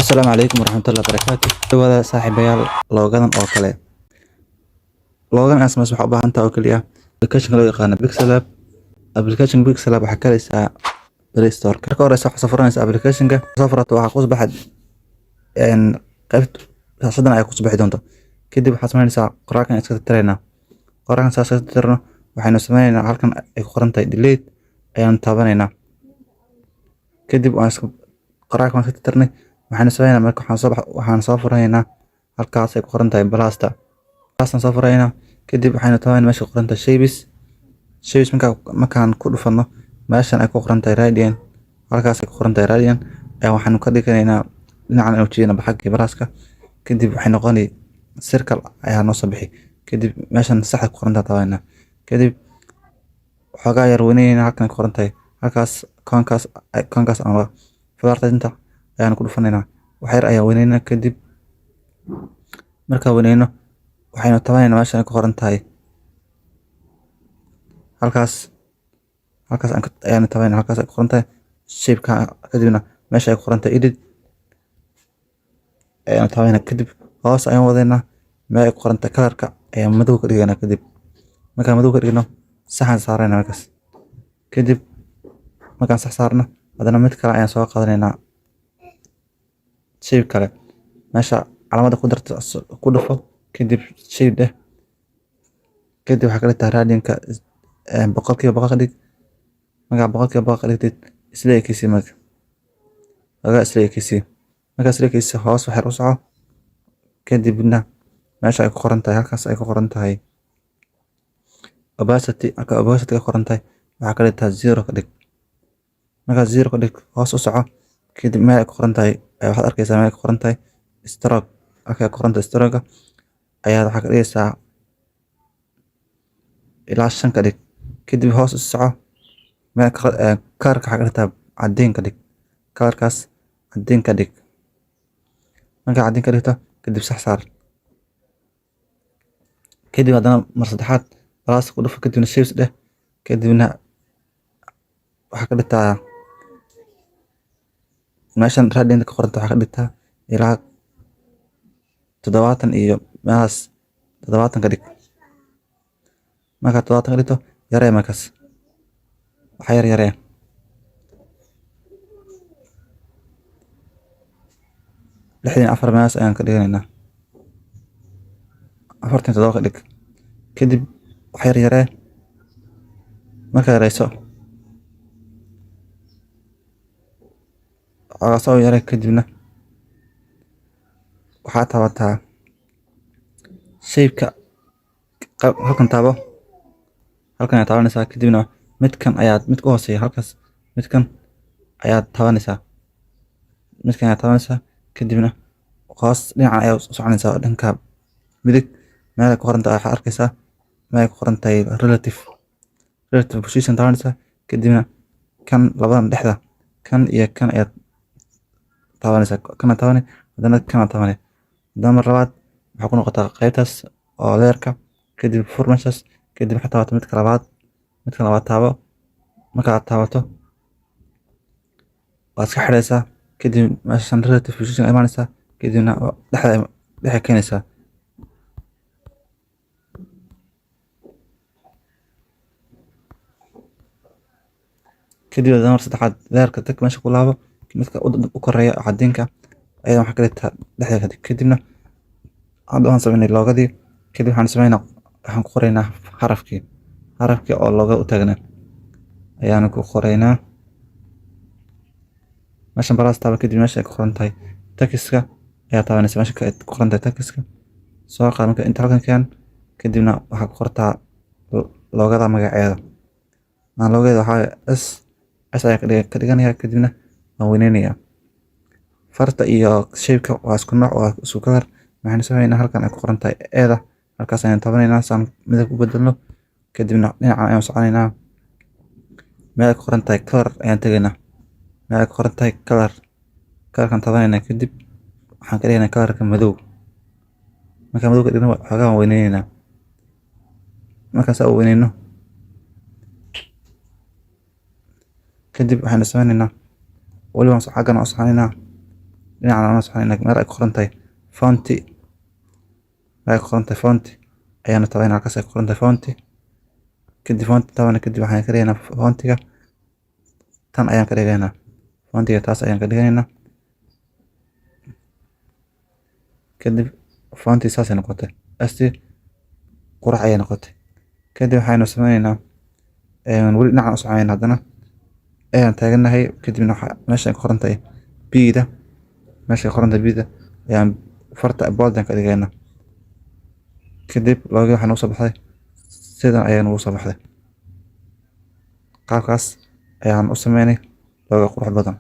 Asalaamu calaykum waraxmatullahi wabarakaatu. Dhawaada saaxiibayaal, logodan oo kale. Logodan aad samayso waxaa u baahan tahay oo kaliya application loo yaqaano Pixellab. Application Pixellab waxaa ka helaysaa Play Store. Marka horeysa waxaa soo furanaysaa application-ka. Soo furato waxaa kusoo baxay qaybta shaashadan ay kusoo bixi doonto. Kadib waxaad samaynaysaa qoraalkan iska tirtiraynaa. Qoraalkan saas iska tirtirno, waxaynu sameynaynaa halkan ay ku qoran tahay delete ayaan taabanaynaa. Kadib waan iska qoraalkan waan iska tirtirnay. Waxaynu sameynaynaa marka waxaan soo furanaynaa halkaas ay ku qoran tahay plus-ta. Plus-tan soo furanaynaa. Kadib waxaynu taabanaynaa meesha ku qoran tahay shapes. Shapes markaan ku dhufano meeshan ay ku qoran tahay radial, halkaas ay ku qoran tahay radial ayaa waxaanu ka dhiganaynaa dhinacan inuu jeedino xagga plus-ka. Kadib waxay noqoni circle ayaa noo soo bixi. Kadib meeshan saxda ku qoran tahay taabanaynaa. Kadib xoogaa yar weynaynaa halkan ay ku qoran tahay halkaas koonkaas ama falaarta ayaan ku dhufanaynaa. Wax yar ayaa weynaynaa. Kadib markaan weynayno waxaynu taabanaynaa meeshan ay ku qoran tahay halkaas ayaanu taabanaynaa halkaas ay ku qoran tahay shape-ka. Kadibna meesha ay ku qoran tahay edit ayaanu taabanaynaa. Kadib hoos ayaan wadaynaa, meel ay ku qoran tahay color-ka ayaan madow ka dhigaynaa. Kadib markaan madow ka dhigno saxan saaraynaa markaas. Kadib markaan sax saarno haddana mid kale ayaan soo qaadanaynaa, shape kale. Meesha calaamadda ku darto ku dhufo, kadib shape dheh. Kadib waxaa ka dhigtaa radial-ka 100% ka dhig. Markaa 100% ka dhigtid isla ekeysi, marka laga isla ekeysi. Markaa isla ekeysi hoos wax yar u soco. Kadibna meesha ay ku qoran tahay halkaas ay ku qoran tahay opacity, halka opacity ka qoran tahay waxaa ka dhigtaa 0 ka dhig. Markaa 0 ka dhig hoos u soco. Kadib meel ay ku qoran tahay waxaad arkaysaa meel ay ku qoran tahay stroke. Halka ay ku qoran tahay stroke ayaa waxaa ka dhigaysaa ilaa 5 ka dhig. Kadib hoos u soco, meel color-ka waxaa ka dhigtaa cadeen ka dhig. Color-kaas cadeen ka dhig. Markaa cadeen ka dhigto kadib sax saar. Kadib haddana mar saddexaad plus ku dhufo, kadibna shapes dheh. Kadibna waxaa ka dhigtaa meeshan radial ka qoranta waxaa ka dhigtaa ilaa 70 iyo meelahaas, 70 ka dhig. Markaa 70 ka dhigto yaree markaas. Waxa yar yaree. 64 meelahaas ayaan ka dhiganaynaa. 47 ka dhig. Kadib wax yar yaree. Markaa yareyso xoogaa soo yaree. Kadibna waxaa taabataa shape-ka, halkan taabo, halkan ayaad taabanaysaa. Kadibna midkan ayaad mid ku hooseeya halkaas, midkan ayaad taabanaysaa, midkan ayaad taabanaysaa. Kadibna hoos dhinacan ayaad u soconaysaa, dhanka midig meel ay ku qoran tahay waxaad arkaysaa meel ay ku qoran tahay relative position taabanaysaa. Kadibna kan labadan dhexda, kan iyo kan ayaad taabanaysaa, kana taabanay, haddana kana taabanay. Haddana mar labaad waxaa ku noqotaa qaybtaas oo layer-ka. Kadib fur meeshaas. Kadib waxaad taabataa midka labaad, midka labaad taabo. Markaad taabato waad iska xidhaysaa. Kadib meeshan relative position imaanaysaa. Kadibna dhexda keenaysaa. Kadib haddana mar saddexaad layer-ka tag, meesha ku laabo, midka u koreeya cadeenka ayaa waxaa ka dhigtaa dhexda ka dhig. Kadibna hadda waan sameynay logodii. Kadib waxaan sameynaa, waxaan ku qoraynaa xarafkii oo logo u taagnaa ayaanu ku qoraynaa. Meeshan plus taaba. Kadib meesha ay ku qoran tahay text-ka ayaa taabanaysa. Meesha ay ku qoran tahay text-ka soo qaad. Marka inta halkan keen. Kadibna waxaa ku qortaa logoda magaceeda. Aan logoda waxaa S S ayaa ka dhiganaya. Kadibna waan weyneynayaa. Farta iyo shape-ka waa isku nooc, waa isku color. Waxaynu sameynaa halkan ay ku qoran tahay eeda, halkaas ayaan taabanaynaa saan midab u bedelno. Kadibna dhinacan ayaan soconaynaa, meel ay ku qoran tahay color ayaan tegaynaa. Meel ay ku qoran tahay color, color-kan taabanaynaa. Kadib waxaan ka dhigaynaa color-ka madow. Markaan madow ka dhigno xoogaa waan weyneynaa. Markaas aan weyneyno kadib waxaynu sameynaynaa weli waan xaggan u soconaynaa. Dhinacan aan soconayna, meel ay ku qoran tahay font, meel ay ku qoran tahay font ayaanu tabanayna. Halkaas ay ku qoran tahay font. Kadib font tabana, kadib waxaan ka dhigaynaa fontiga tan ayaan ka dhigaynaa, fontiga taas ayaan ka dhiganaynaa. Kadib fonti saasay noqotay, asti qurax ayay noqotay. Kadib waxaynu sameynaynaa, weli dhinacan u soconayna, haddana ayaan taaganahay. Kadibna waxa meesha ay ku qoran tahay B-da, meesha ay qoran tahay B-da ayaan farta bold ka dhigaynaa. Kadib logo waxaa nagu soo baxday sidan ayaa nagu soo baxday. Qaabkaas ayaan u sameynay logo qurux badan.